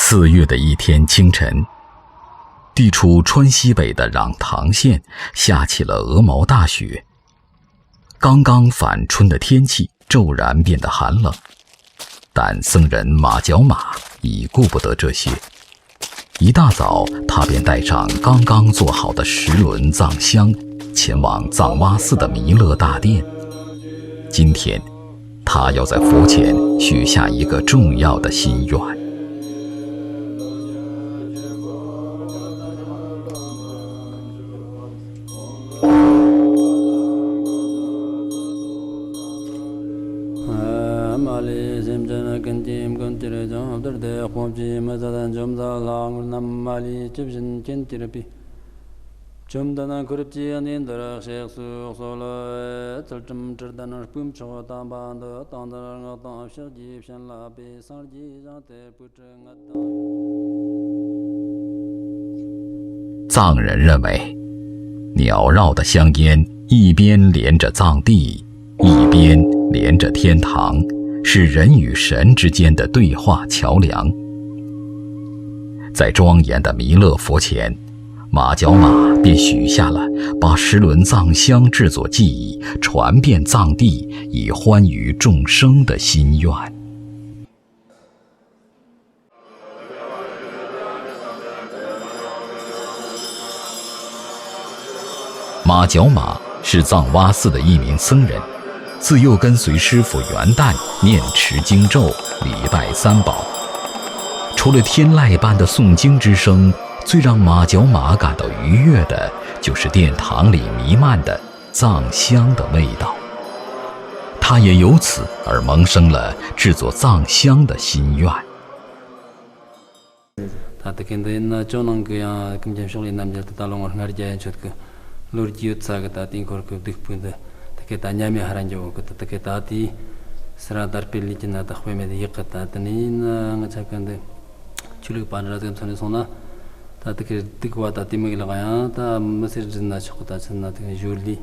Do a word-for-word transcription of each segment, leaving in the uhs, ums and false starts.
四月的一天清晨，地处川西北的壤塘县下起了鹅毛大雪。刚刚返春的天气骤然变得寒冷，但僧人马角马已顾不得这些。一大早，他便带上刚刚做好的十轮藏香，前往藏瓦寺的弥勒大殿。今天，他要在佛前许下一个重要的心愿。 མ་ལུས་སེམས་ཅན་ཀུན་གྱི་མགོན་གྱུར་ཅིང་། བདུད་སྡེ་དཔུང་བཅས་མི་བཟད་འཇོམས་མཛད་ལ། དངོས་རྣམས་མ་ལུས་ཇི་བཞིན་མཁྱེན་གྱུར་པའི། བཅོམ་ལྡན་གུ་རུ་ཨ་ནི་འདིར་གཤེགས་སུ་གསོལ། ཚུལ་ཁྲིམས་དྲི་ལྡན་དཔོན་མཆོག་དམ་པ་འདི། དང་འདིར་སྔགས་དང་ཕྱག་རྒྱའི་བྱིན་རླབས་པས། སངས་རྒྱས་ཞིང་དེར་བོད།藏人认为，缭绕的香烟一边连着藏地，一边连着天堂，是人与神之间的对话桥梁。在庄严的弥勒佛前，马角马便许下了把十轮藏香制作技艺传遍藏地，以欢娱众生的心愿。 马角马是藏瓦寺的一名僧人，自幼跟随师父圆旦念持经咒、礼拜三宝。除了天籁般的诵经之声，最让马角马感到愉悦的，就是殿堂里弥漫的藏香的味道。他也由此而萌生了制作藏香的心愿。 ད་ལྟ་གི་འདི་ཡིན་ན་ཇོ་ནང་གི་ཡང་ཀུན་མཁྱེན་ཕྱོགས་ལས་རྣམ་རྒྱལ་དུ་ད་ལོ་ངོ་ལྔ་བརྒྱ་ཡན་ཆོད་གི་ལོ་རྒྱུས་ཡོད་ས་གི། ད་དེའི་འཁོར་གི་བདུག་སྤོས་འདི་ད་གི་ད་མཉམ་མེད་ཧ་ར་འགྱོ་གི། ད་ད་གི་ད་དེའི་སི་ར་དར་སྤེལ་ལས་ཀྱི་ན་ད་དཔེ་མེད་ཡག་གི། ད་དེ་ནས་ཡིན་ན་ང་ཆ་གི་འདི་ཆོས་ལུགས་པ་འདྲ་ཟིག་མཚོན་ནས་སོང་ན། ད་དེ་གི་སྡིག་པ་ད་དེ་མོ་གི་ལག་ཡང་ད་མི་སེར་འཛིན་ན་ཆོག་གི། ད་ཚུན་ན་དེ་གི་ཞོར་ལས་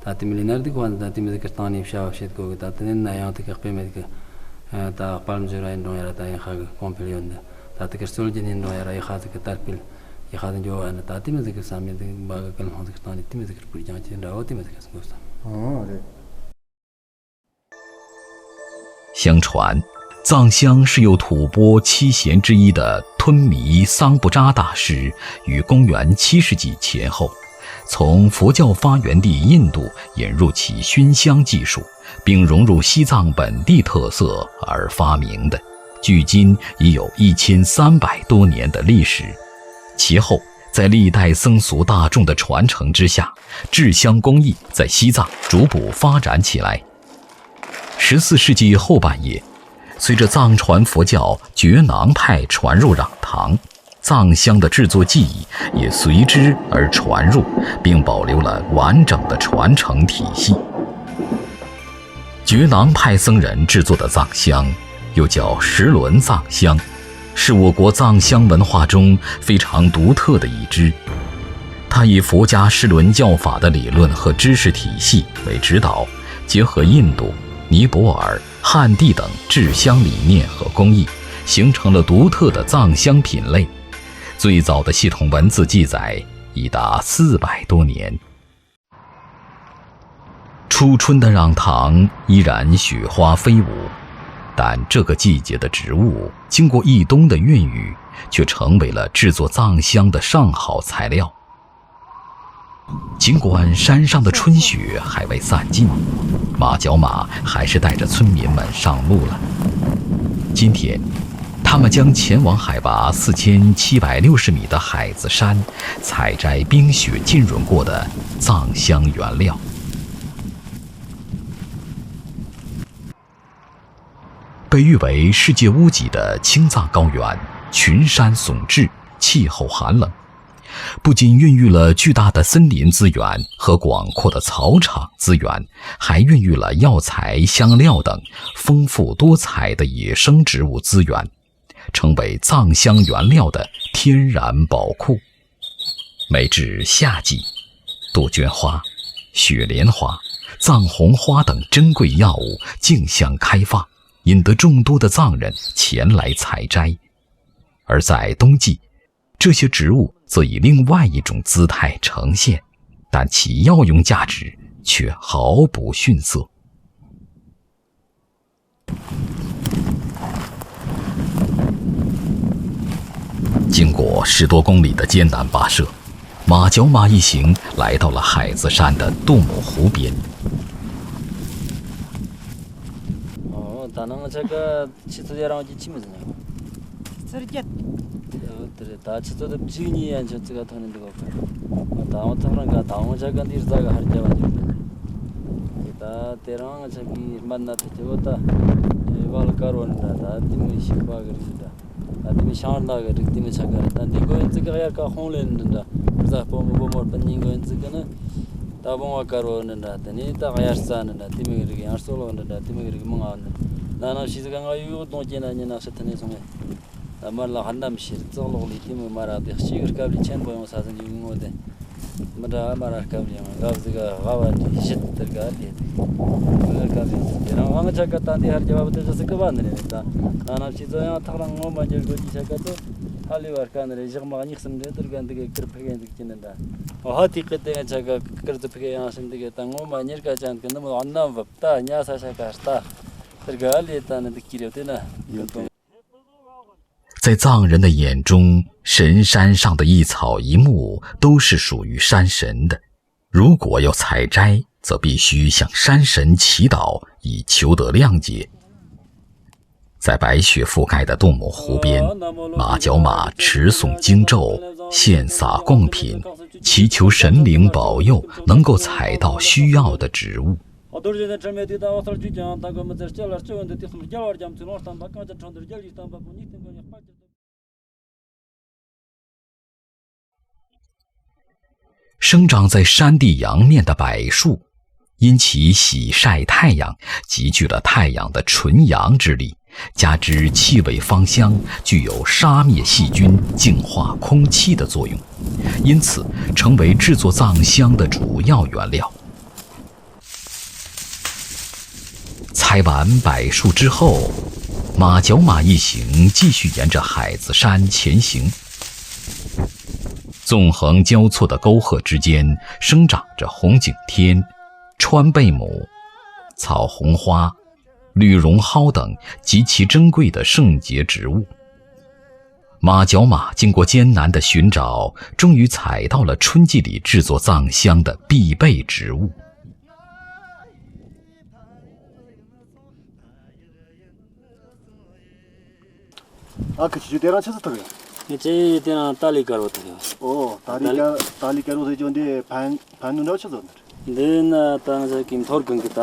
ད་དེ་མི་ལས་ན་སྡིག་པ་ད་དེ་མོ་ཟིག་གི་སྟེང་ནས་བྱ་བ་བྱེད་དགོས་གི། ད་དེ་ནས་ན་ཡང་དེ་གི་དཔེ་མེད་གི། ད་དཔལ་འབྱོར་ར་ཡིན་རུང་ཡ་ར་ད་ཡིན་ཧ་གི་གོང་འཕེལ་ཡོད་འདི། ད་དེ་གི་སྲོལ་རྒྱུན་ཡིན་རུང་ཡ་ར་ཡི་ཧ་ཟིག་གི་དར་སྤེལ་ཡི་ཧ་ཟིག་འགྱོ་བ་ནི་ད་དེ་མོ་ཟིག་གི་བསམ་ཡས་འདི་འབའ་གི་ཀུན་སློང་ཟིག་གི་སྟེང་ནས་དེ་མོ་ཟིག་གི་སྤུར་རྒྱང་གི་འདྲ་བོ་དེ་མོ་ཟིག་གི་སྔོ་བསམ། ཨོ་རེད། 相传，藏香是由吐蕃七贤之一的吞弥桑布扎大师于公元七世纪前后，从佛教发源地印度引入其熏香技术，并融入西藏本地特色而发明的，距今已有一千三百多年的历史。其后，在历代僧俗大众的传承之下，制香工艺在西藏逐步发展起来。 十四世纪后半叶，随着藏传佛教觉囊派传入壤塘，藏香的制作技艺也随之而传入，并保留了完整的传承体系。觉囊派僧人制作的藏香，又叫十轮藏香，是我国藏香文化中非常独特的一支。它以佛家十轮教法的理论和知识体系为指导，结合印度、尼泊尔、汉地等制香理念和工艺，形成了独特的藏香品类。最早的系统文字记载已达四百多年。 初春的壤塘依然雪花飞舞，但这个季节的植物经过一冬的孕育，却成为了制作藏香的上好材料。尽管山上的春雪还未散尽，马角马还是带着村民们上路了。今天， 他们将前往海拔四千七百六十米的海子山，采摘冰雪浸润过的藏香原料。被誉为世界屋脊的青藏高原，群山耸峙，气候寒冷，不仅孕育了巨大的森林资源和广阔的草场资源，还孕育了药材、香料等丰富多彩的野生植物资源， 成为藏香原料的天然宝库。每至夏季，杜鹃花、雪莲花、藏红花等珍贵药物竞相开放，引得众多的藏人前来采摘。而在冬季，这些植物则以另外一种姿态呈现，但其药用价值却毫不逊色。 经过十多公里的艰难跋涉，马角马一行来到了海子山的杜母湖边。 ཆུ་ཚོད་ཡར་རང་གི་ཆི་མི་ཟིན་ཡང་། ཚར་རྒྱད། དེ་རེད། ད་ཆུ་ཚོད་དུ་བཅུ་གཉིས་ཡན་ཆད་ཙི་ག་ཐོན་ནས་འདུག་ག་ད་འོང་ཐོག་རང་ག་ད་འོང་ཆ་ག་འདིར་རྩ་ག་ཧར་རྒྱ་བ་འཇུག་ནས། དེ་ད་དེ་རང་ང་ཆ་གི་སྨན་ན་ཐུ་ཅི་བོ་ད་བལ་དཀར་བོ་འདྲ། ད་དེ་མི་ཤིག་པ་གི་རིགས་འདྲ། ད་དེ་མི་ཤང་ན་གི་རིགས་དེ་མི་ཆ་ག་རེད། ད་འདི་གོ་ཡིན་ཙི་ག་དབྱར་ཁ་ཧོང་ལེན་འདྲ། རྩ་སྤོ་མོ་བོ་མོར་པ་ཉིན་གོ་ཡིན་ཙི་ག་ནི། ད་བོང་བ་དཀར་བོ་འདྲ། དེ་ནས་ད་དབྱར་རྩ་འདྲ། དེ་མི་གི་རིགས་ཡང་སོ་ལོ་འདྲ། དེ་མི་གི་རིགས་མང་ང་འདྲ། ན་ནམ་ཤི་ཙི་ག་ང་ཡུག་གདོང་སྐྱེ་ན་ཉིན་ན་ཤི་ཐ་ནས་སོང་ངས། ད་མར་ལ་ཧར་ནམ་ཕྱིར་ཙག་ལོག་ལས་དེ་མོ་མ་ར་དེ་གཅིག་གི་སྐབས་ལས་ཆེན་པོ་ཡོང་ས་ཟིན་ཡོང་ངོ་དེ། མི་འདྲ་མ་ར་སྐབས་ལས་ཡང་གབ་ཟིག་ག་ཝ་དེ་བཞི་དེར་ག་དེ་དེ་སྐབས་ཡོང་དེ་རང་དབང་ཆ་ག་ད་འདི་ཧར་རྒྱ་བ་དེ་བཞི་ཟིག་གི་བ་ནི་རེད། ད་ན་ན་ཕྱི་ཚོ་ཡང་ཐག་རང་ངོ་མ་འགྱུར་དགོས་ཀྱི་ཆ་ག་དེ་ཧ་ལས་བར་ག་ནི་རེད། ཞག་མ་གཉིས་གསུམ་རེད། དེར་ག་འདི་གི་ཀིར་ཕི་གན་ཟིག་ཅི་ནི་འདྲ། ཨོ་ཧ་དེ་གི་དེ་ཆ་ག་ཀིར་ཙི་ཕི་གན་ཡང་ཤིན་དེ་གི་ད་ངོ་མ་ཉེར་ག་ཅན་གི་ནི་མོ་ཨ་ན་བབ་ད་ཉ་ས་ཆ་ག་ལྟ་དེར་ག་ལས་ད་ནི་འདི་ཀི་རེད། དེ་ན་ཡོད་དོ། 在藏人的眼中，神山上的一草一木都是属于山神的。如果要采摘，则必须向山神祈祷，以求得谅解。在白雪覆盖的杜母湖边，马角马持诵经咒，献洒贡品，祈求神灵保佑，能够采到需要的植物。 རྡོ་རྗེ་ནས་དྲི་མེད་དུས་དང་འོད་གསལ་བཅུད་ཀྱང་དང་གི་མི་ཚེ་སྐྱེལ་བར་སྤྱི་བོ་འདི་དུས་གསུམ་རྒྱལ་བར་རྒྱ་མཚོའི་ལོང་བསྟན་པ། གང་ཅི་འཕྲོ་འདིར་རྒྱལ་བའི་བསྟན་པ་པོ་ཉིད་སྟེང་གི་ཉག་པ་ཅི།生长在山地阳面的柏树，因其喜晒太阳，集聚了太阳的纯阳之力，加之气味芳香，具有杀灭细菌、净化空气的作用，因此成为制作藏香的主要原料。 采完柏树之后，马角马一行继续沿着海子山前行。纵横交错的沟壑之间，生长着红景天、川贝母、草红花、绿绒蒿等极其珍贵的圣洁植物。马角马经过艰难的寻找，终于采到了春季里制作藏香的必备植物。 ཨ་ཁུ་ཁྱི་ཁྱི་དེ་རང་ཆི་ཟིག་ཐུག་ཡོད། ངས་ཅི་དེ་རང་ཏཱ་ལའི་དཀར་བོ་ཐུག་ཡོད། ཨོ་ཏཱ་ལའི་དཀར་ཏཱ་ལའི་དཀར་བོ་ཟེར་གྱོ་འདི་ཕན་ཕན་ནུ་འདྲ་ཆི་ཟིག་འདི། འདི་ན་ད་ང་ཚོ་གི་མཐོ་སྒང་གི་ད་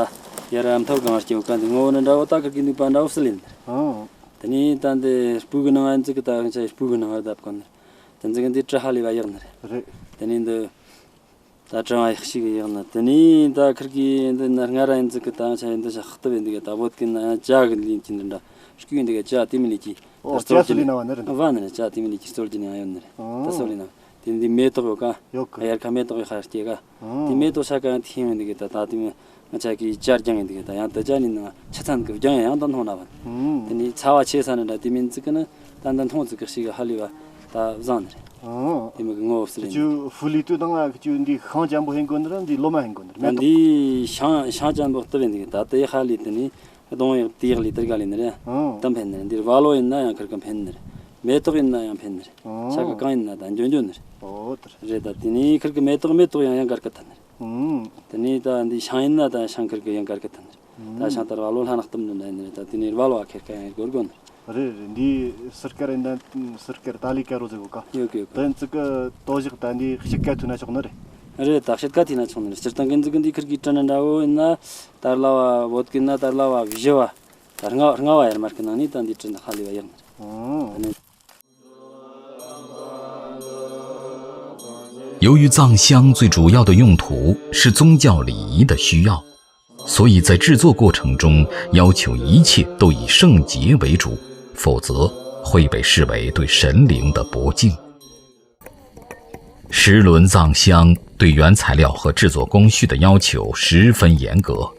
ཡར་མཐོ་སྒང་སྐྱེ་བོ་ག་འདི་ངོ་བོ་ནི་འདྲ་བོ་ད་ཁུར་གི་ནུས་པ་འདྲ་བོ་སི་ལིན། ཨོ། དེ་ནས་ད་འདི་སྤུ་གུ་ནང་ང་ཚོ་གི་ད་ང་ཚོ་སྤུ་གུ་ནང་ང་བརྡབ་གོ་ནི། དེ་ཚོ་གི་འདི་བྲི་ཧ་ལས་བ་ཡག་ནི་རེད། རེད། དེ་ནས་འདི། ད་གྲང་ཡག་ཤིག་ཡག་ན་དེ་ནས་ད་ཁིར་གི་འདི་ན་སྔ་ར་ཡིན་ཙི་གི་ད་ཆ་ཡིན་འདི་ཤ་ཁ་ཏི་བས་འདི་གི་ད་བོད་གི་ན་ཡང་ཇ་གི་ལིན་གྱི་འདི་འདྲ་སྐུ་ཡིན་འདི་གི་ཇ་དེ་མི་ལི་གི་ཨོ་ད་ཇ་སོ་ལི་ན་བ་ནི་རེད། བ་ནི་རེད། ཇ་དེ་མི་ལི་གི་སོལ་གྱི་ནི་ཡང་ཡོད་ནི་རེད། ད་ཨོ་སོ་ལི་ན་དེ་འདི་མེ་ཏོག་ཡོད་ཀ་ཡོད་གི་དབྱར་ཁ་མེ་ཏོག་གི་ཧར་སྐྱེ་ག་ཨོ་དེ་མེ་ཏོག་ཤ་ག་ཡང་ཐིང་ཡིན་འདི་གི་ད་ད་དེ་མི་ང་ཆ་གི་ཇ་རྒྱང་ཡིན་འདི་གི་ད་ཡང་ད་ཇ་ནི་ནི་ཆ་ཚང་གི་རྒྱང་ཡང་ད་མཐོང་ན་བ་ཨོ་དེ་ནི་ཚ་བ་ཆེ་ས་ནི་འདྲ་དེ་མིན་ཙི་གི་ནི། ད་འདི་མཐོང་ཙི་གི་ཞིག་ཧ་ལས་པ་ད་བཟང་ནི་རེད། ཨང་། དེ་མི་གི་ངོ་བོ་སི་ལེ་ནི། ཁྱོད་ཧྥུ་ལི་ཏུ་དང་ཁྱོད་འདི་ཤང་ཅན་པོ་ཧེན་གོ་ནི་ར་འདི་ལོ་མ་ཧེན་གོ་ནི་ར་མེ་ཏོག་འདི་ཤང་ཤང་ཅན་པོ་སྟི་བེ་འདི་གི་ད་དེ་ཧ་ལས་དེ་ནི་གདོང་ཡག་དེ་ཡག་ལས་དེར་ག་ལས་ནི་རེད། ཨང་། དམ་ཕན་ནི་རེད། འདིར་བ་ལོ་ཡིན་ན་ཡང་ཁིར་གི་ཕན་ནི་རེད། མེ་ཏོག་ཡིན་ན་ཡང་ཕན་ནི་རེད། ཨང་། ཤ་གི་གང་ཡིན་ན་ད་འཇོན་འཇོན་ནི་རེད། ཨོ་དེ་རེད། རེད་ད་དེ་ནི་ཁིར་གི་མེ་ཏོག་མེ་ཏོག་ཡང་ཡང་གར་གི་ཐ་ནི་རེད། ཨང་། དེ་ནས་ད་འདི་ཤང་ཡིན་ན་ད་ཤང་ཁིར་གི་ཡང་གར་གི་ཐ་ནི་རེད། ད་ཤང་ལྟར་བ་ལོ་ལྷ་ནག་གཏུམ་ནི་འདྲ་ཡིན་ནི་རེད། ད་དེ་ནས་བ་ལོ་བ་ཁེར་ཀ་ཡང་སྒོར་དགོ་ནི་རེད། རེད་རེད། འདི་སིར་ཀར་ཡིན་ན་སིར་ཀར་ཏཱ་ལི་ཀ་རོ་ཟེར་གོ་ཀ་ཡོད་གི་ཡོད་གི། དེ་ཚིག་གི་དོ་ཞིག་ད་འདི་ཞིག་ག་ཐུ་ན་ཆོག་ནི་རེད། རེད་ད་ཞིག་ག་ཐུ་ན་ཆོག་ནི་རེད། སྤྱིར་བཏང་གི་འཛུགས་གི་འདི་ཁིར་གི་དྲི་ནི་འདྲ་བོ་ཡིན་ན་དར་ལ་བ་བོད་གི་ན་དར་ལ་བ་བཞི་བ་ད་ལྔ་ལྔ་བ་ཡར་མར་གི་ནང་ནས་ད་འདི་དྲི་ནི་ཧ་ལས་བ་ཡག་ནི་རེད། ཨང་། ཨ་ནི། 由于藏香最主要的用途是宗教礼仪的需要，所以在制作过程中要求一切都以圣洁为主，否则会被视为对神灵的不敬。石轮藏香对原材料和制作工序的要求十分严格，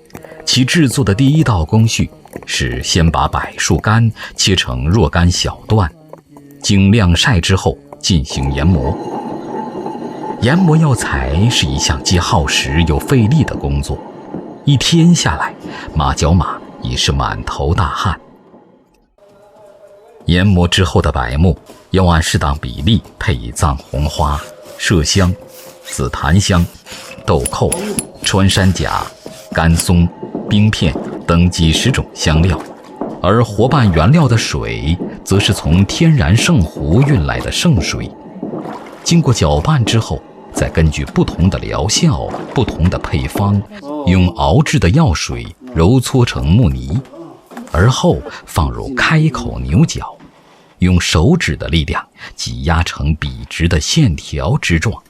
其制作的第一道工序是先把柏树干切成若干小段，经晾晒之后进行研磨。研磨药材是一项既耗时又费力的工作，一天下来，马角马已是满头大汗。研磨之后的柏木要按适当比例配以藏红花、麝香、紫檀香、豆蔻、穿山甲、干松、冰片等几十种香料，而活伴原料的水则是从天然圣湖运来的圣水。经过搅拌之后，再根据不同的疗效、不同的配方，用熬制的药水揉搓成木泥，而后放入开口牛角，用手指的力量挤压成笔直的线条之状。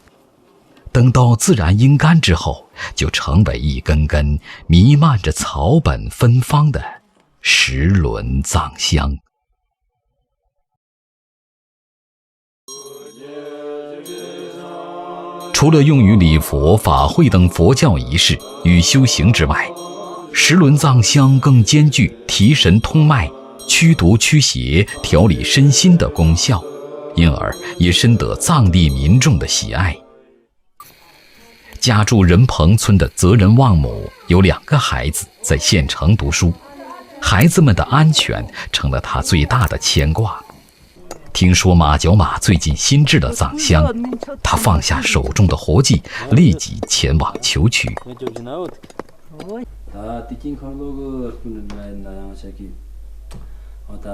等到自然阴干之后，就成为一根根弥漫着草本芬芳的石轮藏香。除了用于礼佛、法会等佛教仪式与修行之外，石轮藏香更兼具提神通脉、驱毒驱邪、调理身心的功效，因而也深得藏地民众的喜爱。家住仁彭村的泽仁旺姆有两个孩子在县城读书，孩子们的安全成了他最大的牵挂。听说马角马最近新制了藏香，他放下手中的活计，立即前往求取。 ད་དེ་ཀྱི་འཁོར་ལོ་གི་སྤུན་འདྲ་ཡིན་ན་ཡང་ཤ་ཀི། འོ་ད་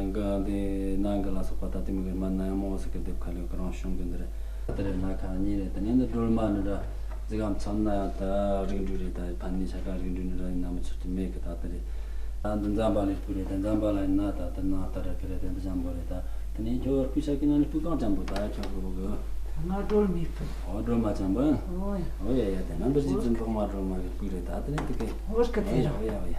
གི་འདི་ནང་གི་ལ་སོགས་པ་ད་དེ་མི་གི་མ་ན་ཡང་མོ་ཟིག་གི་སྡེབ་ཁ་ལེ་གི་རང་བྱུང་གི་འདི་རེད། ད་དེ་རེད་ན་ཁ་གཉིས་རེད། དེ་ནས་འདི་སྒྲོལ་མ་འདི་འདྲ་ཟིག་གམ་ཚོན་ན་ཡང་ད་རིགས་འདྲ་རེད། ད་ཕན་ནི་ཤ་ཀ་རིགས་འདྲ་འདི་འདྲ་ཡིན་ན་མི་ཆོག་གི་མེད་གི། ད་དེ་རེད། ད་འདི་འཛམ་བྷ་ལའི་སྤུ་རེད། ད་འཛམ་བྷ་ལ་ཡིན་ན་ད་དེ་ན་ད་རེད་གི་རེད། དེ་འདི་འཇམ་པོ་རེད། ད་དེ་ནས་ཁྱོད་སྤུ་ཤ་ཀི་ན་ནི་སྤུ་གང་འཇམ་པོ་ད་ཁྱོད་གི་གི། ང་སྒྲོལ་མའི་སྤུ། འོ་སྒྲོལ་མ་འཇམ་པོ། ཨོ་ཡ། ཨོ་ཡ་ཡ། དེ་ན་འདི་ཞིག་འཛིན་ཐོག་མ་སྒྲོལ་མ་གི་སྤུ་རེད། ད་དེ་ནས་དེ་གི། ཨོ་སྐད་དེ་ར། ཨོ་ཡ་ཨོ་ཡ།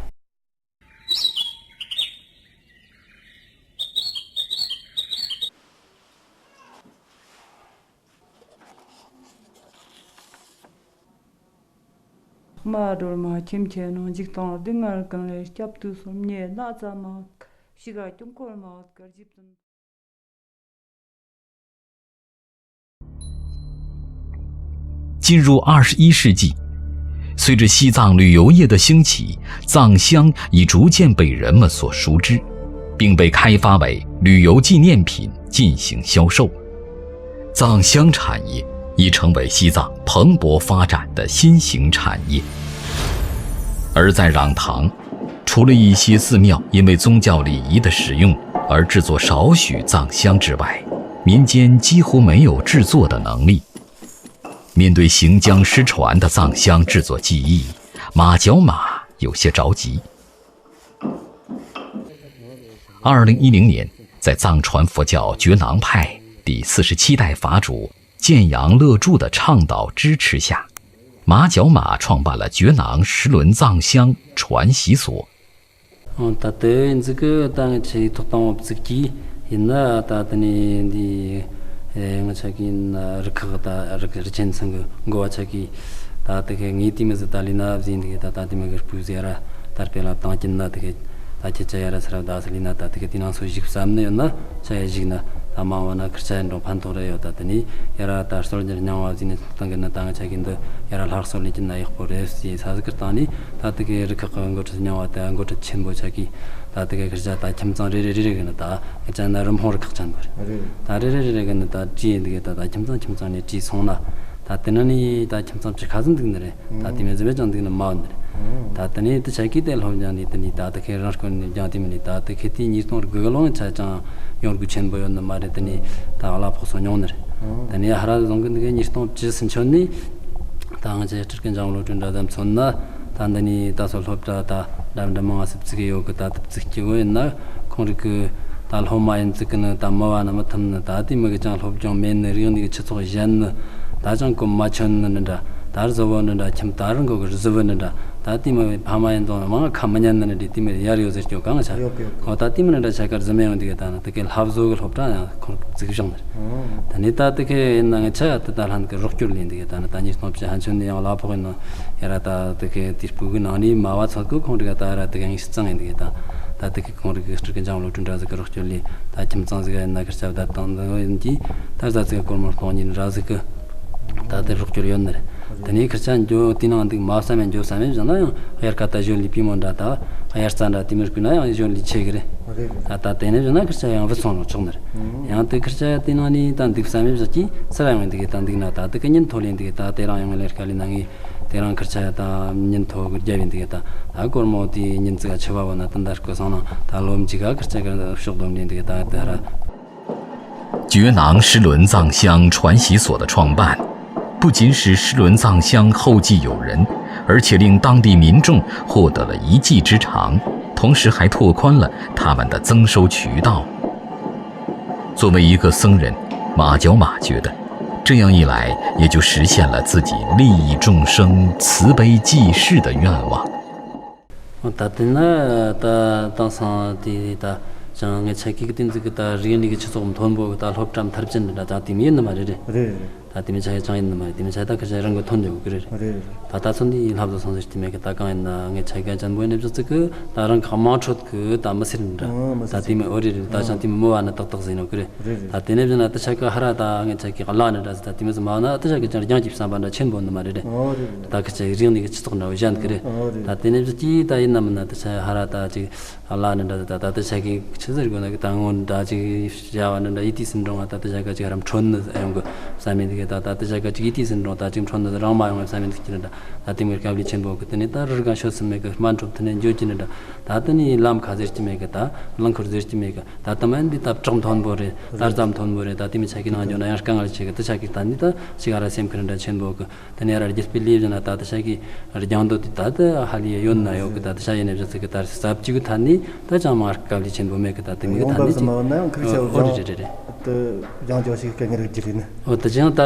མ་སྒྲོལ་མ་ཁྱིམ་ཆེན་ནང་འཇིག་སྟོང་སྡུག་བསྔལ་གང་ལས་སྐྱབས་དུས་གསུམ་ཉེ་གནག་ཚ་མ་ཤི་ག་སྐྱོང་འཁོར་མ་གར་ཞིབ་ཏུ། 进入二十一世纪，随着西藏旅游业的兴起，藏香已逐渐被人们所熟知，并被开发为旅游纪念品进行销售。藏香产业已成为西藏蓬勃发展的新型产业。而在壤塘，除了一些寺庙因为宗教礼仪的使用而制作少许藏香之外，民间几乎没有制作的能力。 面对行将失传的藏香制作技艺，马角马有些着急。二零一零年，在藏传佛教觉囊派第四十七代法主建阳乐住的倡导支持下，马角马创办了觉囊石轮藏香传习所。 ཨང་། ད་དེ་འཛི་གི་ད་ང་ཆེ་ཐོག་དང་བོ་བཙུགས་ཀྱི་ཡིན་ན། ད་དེ་ནས་འདི་ཨེ་ང་ཆ་གི་ན་རི་ཁག་ད་རི་རི་ཆེན་ཚང་གི་འགོ་བ་ཆ་གི། ད་དེ་གི་ངའི་དེ་མི་ཟི་ད་ལི་ན་བཟིན་དེ་གི་ད་ད་དེ་མི་གི་སྤུས་ཟེར་ར། ད་དཔེ་ལ་བཏང་གྱིན་ན་དེ་གི་ད་ཁྱེད་ཆ་ཡ་ར་སི་ར་ད་སི་ལི་ན་ད་དེ་གི་དེ་ནང་སོ་ཞིག་བསམ་ནི་ཡོད་ན་ཆ་ཡ་ཞིག་ན་ད་མ་བ་ན་ཁིར་ཆ་ཡ་འགྲོ་ཕན་ཐོགས་རེ་ཡོད། ད་དེ་ནས་ཡ་ར་ད་སྲོལ་རྒྱུན་རྙིང་བ་བཟིན་ནས་བཏང་གི་ན་ད་ང་ཆ་གི་འདི་ཡ་ར་ལྷག་སོ་ལེན་གྱིན་ན་ཡག་པོ་རེད་ཟེར་ས་ཟིག་གི་བཏང་ནས། ད་དེ་གི་རི་ཁག་གི་འགོ་ཁྲིད་རྙིང་བ་དང་འགོ་ཁྲིད་ཆེན་པོ་ཆ་གིས་ད་དེ་གི་ཁིར་ཆ་ད་ཁྱིམ་ཚང་རེ་རེ་རེ་རེ་གི་ནི་ད་ང་ཅག་ན་རི་མོ་རི་ཁག་ཅན་པོ་རེད། རེད། ད་རེ་རེ་རེ་རེ་གི་ནི་ད་བྲིས་འདི་གི་ད་ད་ཁྱིམ་ཚང་ཁྱིམ་ཚང་ནས་བྲིས་སོང་ན། ད་དེ་ན་ནི་ད་ཁྱིམ་ཚང་བཅུ་ཁ་ཟིག་འདུག་ནི་རེད། ད་དེ་མི་ཟི་བེ་ཅང་འདུག་ནི་མ་བ་ནི་རེད། ད་དེ་ནས་དེ་ཆ་གིས་དེ་སློབ་སྦྱོང་ནི་དེ་ནི་ད་དེ་ཁའི་རང་སྐོར་ནས་སྦྱང་དེ་མི་ནི་ད་དེ་ཁའི་དེ་ཉིས་སྟོང་དགུ་ལོང་ཆ་ཅང་ཡོང་དགོས་ཆེན་པོ་ཡོད་ནི་མ་རེད། དེ་ནི་ད་གླ་ཕོགས་སོ་མྱོང་ནི་རེད། དེ་ནས་ཧ་ར་བཟང་གི་འདུག་གི་ཉིས་སྟོང་བཅུ་ཟིན་ཆོད་ནི། ད་ང་ཅག་སྤྲུལ་སྐུ་འཇམ་བློ་གྲོས་འདྲ་ཙམ་མཚོན་ན། ད་འདི་ནས་ད་སོ་སློབ་གྲྭ་ད་འདྲ་འདྲ་མང་ང་སུབ་བཙུགས་ཡོད་གི། ད་དུབ་བཙུགས་སྐྱེ་བོ་ཡིན་ན་ཁོང་རིགས་གི་ད་སློབ་མ་ཡིན་ཙི་གི་ནི་ད་མི་བ་ན་མི་ཐུམ་ནི། ད་དེ་མི་གི་ཅང་སློབ་སྦྱོང་མེད་ནི། རིག་ནི་གི་ཆུ་ཚོགས་གཞན་ནི། ད་ཅང་གོ་མ་ཆོད་ནི་འདྲ། ད་རི་བཟོ་བོ་འདྲ་ཁྱིམ་ད་རི་མགོ་གི་རི་བཟོ་བོ་འདྲ། ད་དེ་མི་ཕ་མ་ཡིན་དང་མང་ཁ་མི་ཉན་ནི་འདྲ། དེ་མི་ཡར་ཡོད་ཟེར་སྐྱོ་གང་ཆ། ཡོད་གི་ཡོད་གི། འོ་ད་དེ་མི་འདྲ་ཆ་གར་ཟི་མེ་ཡོང་དེ་གི་ད་ནི་དེ་གི་ལྷ་བཟོ་གི་སློབ་གྲྭ་ཡང་ཁོང་བཙུགས་བཞག་ནི། ད་ནི་ད་དེ་ཁའི་ཡིན་ན་ང་ཆ་དེ་ད་ལྷན་གི་རོགས་སྐྱོར་ལེན་དེ་གི་ད་ནི་ད་ཉིས་སྟོང་བཅུ་ཧན་ཆོད་ནི་ཡང་གླ་ཕོགས་ཡིན་ནོ། ཡ་ར་ད་དེ་གི་དེ་སྤུ་གུ་ནང་ནི་མ་བ་ཚོད་གི་ཁོང་དེ་གི་ད་ར་དེ་གི་ངས་གཙང་ཡིན་དེ་གི་ད་ ད་དེ་གི་གོང་རིག་གི་སྤྲུལ་གི་འཇམ་བློ་གྲོས་འདྲ་ཟིག་གི་རོགས་སྐྱོར་ལས་ད་ཁྱིམ་ཚང་ཟིག་ཡིན་ན་ཁིར་ཆ་བདག་དང་འདི་ཡིན་གྱིས་ད་ཟ་ཟིག་གི་སྒོར་མོ་སྟོང་ཉིན་ར་ཟིག་གི་ད་དེ་རོགས་སྐྱོར་ཡོད་ནི་རེད། དེ་ནས་ཁིར་ཆ་འགྱོ་དེ་ནང་འདུག་མ་བསམ་ཡང་འགྱོ་བསམ་ཡང་བཞག་ན་ཡང་དབྱར་ཁ་ད་གཞོན་ལས་པུས་མོ་འདྲ་ད་དབྱར་རྩྭ་འདྲ་དེ་མིར་བསྐུས་ན་ཡང་གཞོན་ལས་ཆེ་གི་རེད། རེད་རེད། ད་ད་དེ་ནས་བཞག་ན་ཁིར་ཆ་ཡང་བུད་སོང་རོགས་ཆོག་ནི་རེད། ཡང་དེ་ཁིར་ཆ་དེ་ནང་ནས་ད་འདུག་བསམ་ཡང་བཞག་གྱིས་སུ་ར་ཡང་འདུག་ད་འདུག་ན་ད་དེ་གི་ཉིན་ཐོ་ལེན་འདུག་ད་དེ་རང་ཡང་ལས་ཀ་ལས་ན་ངས། དེ་རང་ཁིར་ཆ་ཡ་ད་ཉིན་ཐོ་གི་རྒྱབ་ཡིན་འདུག་ད། ད་སྒོར་མོ་དེ་ཉིན་ཙིག་ག་ཆུ་བ་བོ་ན་ད་འདར་སྐུ་སང་ན་ད་ལོ་མཇུག་ག་ཁིར་ཆ་གི་ཕྱོགས་བསྡོམས་ནས་འདུག་ད་དེ་ར། 觉囊施伦藏乡传习所的创办，不仅使施伦藏乡后继有人，而且令当地民众获得了一技之长，同时还拓宽了他们的增收渠道。作为一个僧人，马角马觉得，这样一来，也就实现了自己利益众生、慈悲济世的愿望。 ད་དེ་ན་ད་དེང་སང་དེ་ད་ཅང་ངེད་ཆ་གི་དེ་འཛིག་གི་ད་རིག་གནས་ཀྱི་སྤྱི་ཚོགས་མཐོན་པོ་གི་ད་སློབ་གྲྭ་མཐར་ཕྱིན་ད་ད་དེ་མི་ཡིན་ནི་མ་རེད་རེད། རེད་རེད། ད་དེ་མི་ཆ་ཡི་ཅང་ཡིན་ནི་མ་རེད། དེ་མི་ཆ་ད་ཁ་ཆ་རང་གི་ཐོན་འདོད་གི་རེད། རེད་རེད། ད་ད་ཚོ་འདི་ལྷབ་ལོ་སོང་ཟེར་གྱི་མེད་གི་ད་གང་ཡིན་ན་ངེད་ཆ་གི་ཅན་པོ་ཡིན་ནི་བཞག་ཚིག་གི་ད་རང་གི་དམངས་ཁྲོད་གི་ད་མི་སེར་འདྲ། ཨང་མི་སེར་ད་དེ་མི་ཨོ་རེད་རེད། ད་ཅང་དེ་མི་མོ་བ་ན་ཏག་ཏག་ཟིན་ནོ་གི་རེད། རེད་རེད། ད་དེ་ནས་བཞག་ན་ད་ཆ་གི་ཧ་ར་ད་ངེད་ཆ་གི་བླ་ནི་འདྲ་ཟེར་ད་དེ་མི་ཟིན་མ་ན་ད་ཆ་གི་ཅང་རྒྱང་གི་བསམ་པ་འདྲ་ཆེན་པོ་ནི་མ་རེད་རེད། ཨོ་རེད་རེད། ད་ཁ་ཆ་ཡི་རིང་ནི་གི་སྤྱི་ཚོགས་འདྲ་བོ་གཞན་གི་རེད། ཨོ་རེད། ད་དེ་ནས་བཞག་གི་ད་ཡིན་ན་མིན་ན་ད་ཆ་ཧ་ར་ད་ཅིག་བླ་ནི་འདྲ་ད་ད་ད་ཆ་གི་ཆི་ཟེར་དགོས་ན་གི་ད་སྔོན་འདྲ་ཅིག་བྱ་བ་ནི་འདྲ་ཡི་དུས་སུ་འགྲོ་ང་ད་ད་ཆ་ག་ཅིག་ཧ་རམ་ཁྲོན་ནི་ཡོང་གི་བསམ་མེད་གི་ད་ད་ད་ཆ་ག་ཅིག་ཡི་དུས་སུ་འགྲོ་ད་ཅིག་ཁྲོན་ནི་རང་མ་ཡོང་བསམ་མེད་གི་ནི་འདྲ། ད་དེ་མི་དཀའ་ལས་ཆེན་པོ་གི་དེ་ནས་ད་རི་སྒང་ཤོད་སུ་མེད་གི་སྨན་གྲོབ་དེ་ནས་འགྱོ་གི་ནི་འདྲ། ད་དེ་ནས་ལམ་ཁ་ཟེར་གྱི་མེད་གི་ད་རླངས་འཁོར་ཟེར་གྱི་མེད་གི་ད་དེ་མ་ཡིན་དུས་ད་བྲག་མཐོན་པོ་རེད། ད་རྩྭ་མཐོན་པོ་རེད། ད་དེ་མི་ཆ་གི་ནང་འགྱོ་ན་ཡང་དཀའ་ངལ་ཆེ་གི་ད་ཆ་གི་ད་ནི་ད་ཅིག་ཨ་ར་སེམས་ཁུར་འདྲ་ཆེན་པོ་གི་དེ་ནས་ཨ་ར་རྒྱུ་སྤུས་ལེགས་བཞིན་ན་ད་ད་ཆ་གི་རྒྱང་མདོ་དེ་ད་ད་ཧ་ལས་ཡོད་ན་ཡོད་གི་ད་ད་ཆ་ཡིན་ནས་བཞག་ཚིག་གི་ད་ཟབ་ཅིག་གི་ཐ་ནི་ད་ཅང་མ་དཀའ་ལས་ཆེན་པོ་མེད་གི་ད་དེ་མི་གི་ཡོང་ད་འབབ་ནི་ཟིན་ཅིག་མ་ཡོང་ན་ཡང་ཁུར་ཨོ་ཆ་ཨོ་རེད་རེད་རེད་རེད། དུ་རྒྱང་ལྕོག་ཞིག་སྐད་ངེས་རིགས་ཀྱི་རིགས་ནི། ཨོ་ད་ཅང་ད་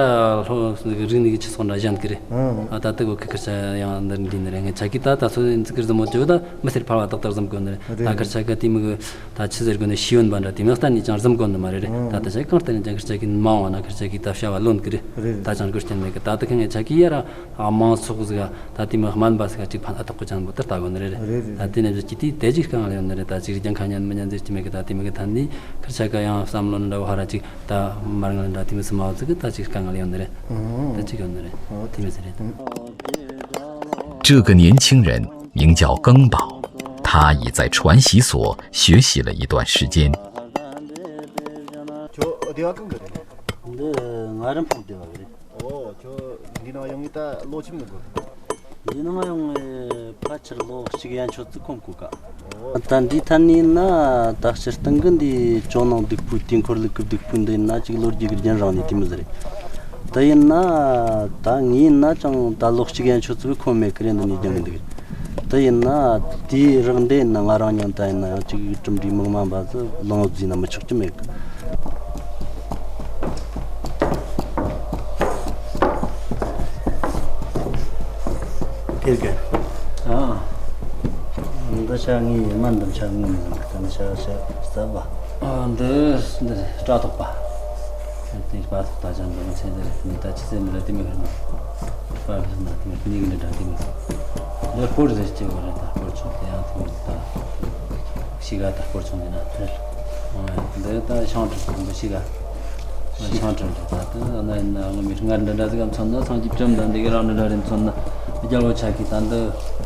ལྷོ་རིག་ནི་གི་ཆི་སོང་འདྲ་གཞན་གི་རེད། ཨང་། ཨ་ད་ད་གོ་གི་ཁུར་ཆ་ཡང་འདིར་འདི་ནི་རེད། ངས་ཆ་གི་ད་ད་སོ་འཛི་གི་རྫི་མོ་ཅོ་ད་མི་སེར་ཕལ་བ་ཏག་ཏག་རྫི་མོ་གོ་ནི་རེད། རེད། ད་ཁུར་ཆ་གི་དེ་མི་གི་ད་ཆི་ཟེར་གོ་ནི་ཤི་ཡོན་པ་འདྲ་དེ་མི་སྟན་ནི་ཅང་རྫི་མོ་གོ་ནི་མ་རེད་རེད། ཨང་། ད་ད་ཆ་གང་སྟན་ནི་ཅང་ཁུར་ཆ་གི་མང་བ་ན་ཁུར་ཆ་གི་ད་བྱ་བ་ལོན་གི་རེད། རེད། ད་ཅང་གི་རྐྱེན་མེད་གི་ད་ད་གི་ངས་ཆ་གི་ཡ་ར་ཨ་མང་ཚོགས་ཟིག་ད་དེ་མི་སྨན་པ་ཟིག་གཅིག་ཕན་ཨ་ཐོག་གི་ཅང་པོ་ད་ལྟ་གོ་ནི་རེད། རེད་རེད། ད་དེ་ནས་ཅི་དེ་དེ་ཅིག་དཀའ་ངལ་ཡོད་ནི་རེད། ད་ཅིག་རྒྱང་ཁ་ཉན་མི་ཉན་ཟེར་གྱི་མེད་གི་ད་དེ་མི་གི་ཐ་ནི་ཁུར་ཆ་གི་ཡང་བསམ་བློ་འདྲ་བོ་ཧ་ར་ཅིག་ད་མར་ངལ་འདྲ་དེ་མི་སུ་མ་བ་ཙི་གི་ད་ཅིག་དཀའ་ངལ་ཡོད་ནི་རེད། ཨང་། ད་ཅིག་ཡོད་ནི་རེད། ཨོ་དེ་མི་ཟེར་རེད།这个年轻人名叫更宝，他已在传习所学习了一段时间。 ཁྱོད་སྡེ་བ་གང་གི་རེད། འདི་ང་རིན་སྤུངས་སྡེ་བ་གི་རེད། ཨོ་ཁྱོད་འདི་ནང་ཡོང་ངེས་ད་ལོ་ཆི་མི་དགོས། འདི་ནང་ཡོང་ངེས་ཕལ་ཆེར་ལོ་གཅིག་ཡན་ཆོད་ཙི་ཁོམ་གོ་ག་ད་འདི་ཐད་ནས་ཡིན་ན་ད་སྤྱིར་བཏང་གི་འདི་ཇོ་ནང་སྡུག་པོའི་དུས་འཁོར་ལུག་གི་སྡུག་པོའི་འདི་ཡིན་ན་ཅིག་ལོ་རྒྱུས་ཀྱི་རྒྱུན་རིང་ནས་དེ་མི་ཟེར་རེད། ད་ཡིན་ན་ད་ངས་ཡིན་ན་ཅང་ད་ལོ་གཅིག་ཡན་ཆོད་ཙི་ཁོམ་མེད་གི་རེད། འདི་ནས་རྒྱུན་གི་འདུག་ད་ཡིན་ན་དེའི་རག་འདི་ཡིན་ན་ང་རང་ཉང་ད་ཡིན་ན་ཡང་ཅིག་གྲུབ་འབྲས་མི་མང་བ་ཟིག་ལོང་བརྫིས་ན་མི་ཆོག་གི་མེད་གི་ཕེར་གི་ཨ། འདི་ཆ་ངའི་སྨན་འདི་ཆ་ངོ་མི་ཟིན་གི་ད་འདི་ཆ་ཆ་ཟབ་བ། ཨ་འདི་འདི་སྐྲ་ཐོག་པ། དེ་པ་ཐོག་ད་ཅང་འདི་མི་ཚེ་འདི་རེད། འདི་ད་ཆི་ཚེ་མི་རེད། དེ་མི་ཧེ་མ་པ་ཕི་ན་དེ་མི་ཕི་ནི་གི་འདི་འདྲ་དེ་མི་འདི་སྐོར་ཟེར་སྐྱེ་བོ་རེད། ད་སྐོར་ཆུང་དེ་ཡང་དེ་མི་ད་ཤི་ག་ད་སྐོར་ཆུང་དེ་ན་འདི་ད་ཤང་གྲུ་ཁོང་འདི་ཤི་ག་ཤང་གྲུ་འདི་ད་དེ་ན་ཡིན་ན་ངོ་མི་སྔར་འདི་འདྲ་ཟིག་ག་མཚོན་ན་སངས་རྒྱས་བཅོམ་ལྡན་འདས་གི་རང་འདི་འདྲ་རེད་མཚོན་ན་རྒྱལ་བོ་ཆ་གི་ད་འདི་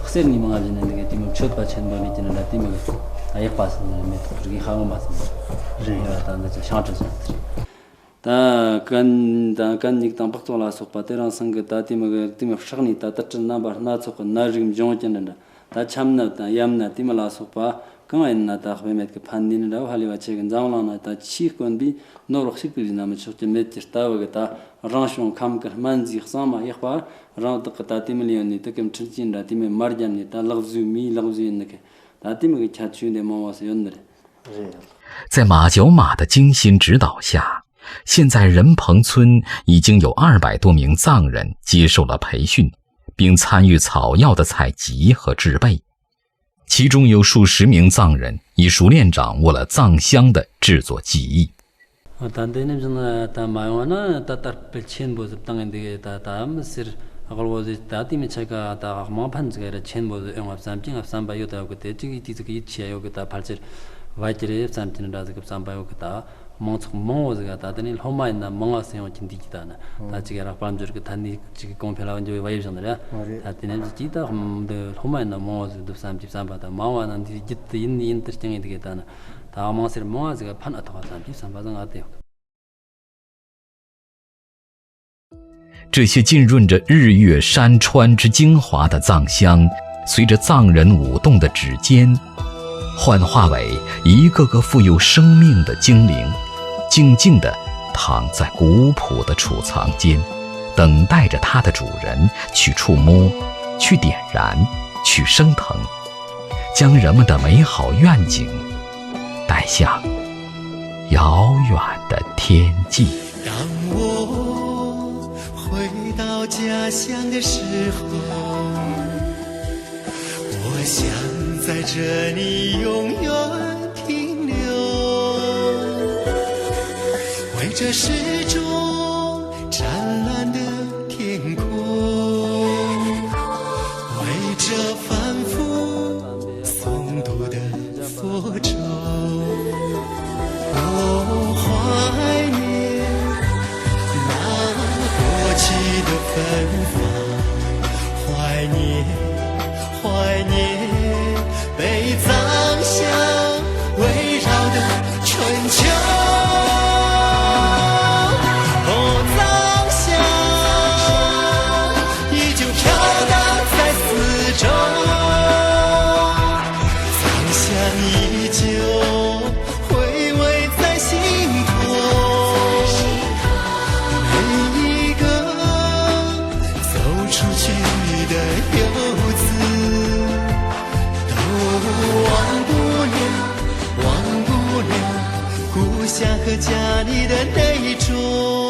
གསེར་ནི་མང་ང་བཞིན་ནི་འདི་གི་དེ་མི་མཆོད་པ་ཆེན་པོ་ནི་དེ་འདྲ་དེ་མི་གི་ད་ཡག་པ་ཟིན་ནི་མེ་ཏོག་རིགས་ཧ་གོ་མ་ཟིན་ནི་རེད། ད་འདི་ཚོ་ཤང་གྲུ་ཟིན་ནི་རེད། ད་ཀན་དང་ཀན་ཉིག་དང་སྦགས་བཙོག་ལ་སོགས་པ་དེ་རང་སང་གི་ད་དེ་མི་གི་དེ་མི་ཧྲག་ནི་ད་དུ་སྤྲུལ་རྣམ་པ་སྣ་ཚོགས་ཀྱི་ནད་རིགས་འབྱུང་རྐྱེན་འདྲ་འདྲ་ད་ཆམ་ནད་དང་ཡམས་ནད་དེ་མི་ལ་སོགས་པ་གང་ཡིན་ན་ད་དཔེ་མེད་ཀྱི་ཕན་ནུས་ནི་འདྲ་བོ་ཧ་ལས་པ་ཆེ་གི་འཛམ་གླིང་ན་ད་ཆེས་དཀོན་པའི་ནོར་བ་གཅིག་པུ་ཡིན་ན་མི་ཆོག་རྒྱུ་མེད་ཀྱི་ལྟ་བུ་གི་ད་རང་བྱུང་ཁམས་ཀྱི་སྨན་རྫས་གཙང་མ་ཡག་པ་རང་བདག་གི་ད་དེ་མི་ལ་ཡོད་ནི་དུ་ཀི་འཕྲུལ་ཆས་འདྲ་དེ་མི་མར་རྒྱབ་ནས་ད་ལག་བཟོས་མིའི་ལག་བཟོས་ཡིན་ནི་གི་ད་དེ་མི་གི་ཁྱད་ཆོས་འདི་མང་བ་སུ་ཡོད་ནི་རེད། རེད། 在马角马的精心指导下，现在仁彭村已经有二百多名藏人接受了培训，并参与草药的采集和制备。其中有数十名藏人已熟练掌握了藏香的制作技艺。 ད་འདི་ནི་བཞིན་ད་མ་ཡོང་ན་ད་དར་སྤེལ་ཆེན་པོ་ཟིག་བཏང་ཡིན་འདུག་ད་ད་མི་སེར་ ཨ་གོར་བོ་ཟེར་ད་དེ་མི་ཆ་ག་ད་དམངས་ཕན་ཟིག་ར་ཆེན་པོ་ཟིག་ཨེ་ཡོང་བ་བསམ་གྱི་ང་བསམ་པ་ཡོད། ད་ཡོད་གི་དེ་གཅིག་གིས་དེ་ཟིག་གི་ཡིད་ཆེས་ཡོད་གི་ད་ཕལ་ཆེར་བ་ཀྱི་རེད་བསམ་གྱི་འདྲ་ཟིག་གི་བསམ་པ་ཡོད་གི་ད། མང་ཚོགས་མང་བོ་ཟིག་ག་ད་དེ་ནས་སློབ་མ་ཡིན་ན་མང་བ་སེ་ཡོང་གི་འདུག་གི་ད་ན། ད་ཅིག་ར་དཔལ་འབྱོར་གི་ཐད་ནས་ཅིག་གི་གོང་འཕེལ་ལ་འགྱུར་བའི་བ་ཡོད་བཞག་ནི་རེད། ད་དེ་ནས་ཅིག་ད་འདི་སློབ་མ་ཡིན་ན་མང་བོ་ཟིག་འདུག་བསམ་གྱི་བསམ་པ་ད་མང་བ་ན་འདི་རྒྱུད་དུ་ཡིན་ཡིན་དུ་རྐྱང་ཡིན་འདུག་གི་ད་ན། ད་དམངས་སེར་མང་བ་ཟིག་ག་ཕན་ཨ་ཐོགས་བསམ་གྱི་བསམ་པ་ཟིག་ང་དེ་ཡོད། 这些浸润着日月山川之精华的藏香，随着藏人舞动的指尖，幻化为一个个富有生命的精灵，静静地躺在古朴的储藏间，等待着它的主人去触摸、去点燃、去升腾，将人们的美好愿景带向遥远的天际。当我回到家乡的时候，我想在这里永远停留。为这始终湛蓝的天空，为这反复诵读的 佛州。我怀念那过去的芬芳，怀念，怀念被藏香围绕的春秋。哦，藏香依旧飘荡在四周。 藏香依旧回味在心头，每一个走出去的游子，都忘不了，忘不了故乡和家里的那种。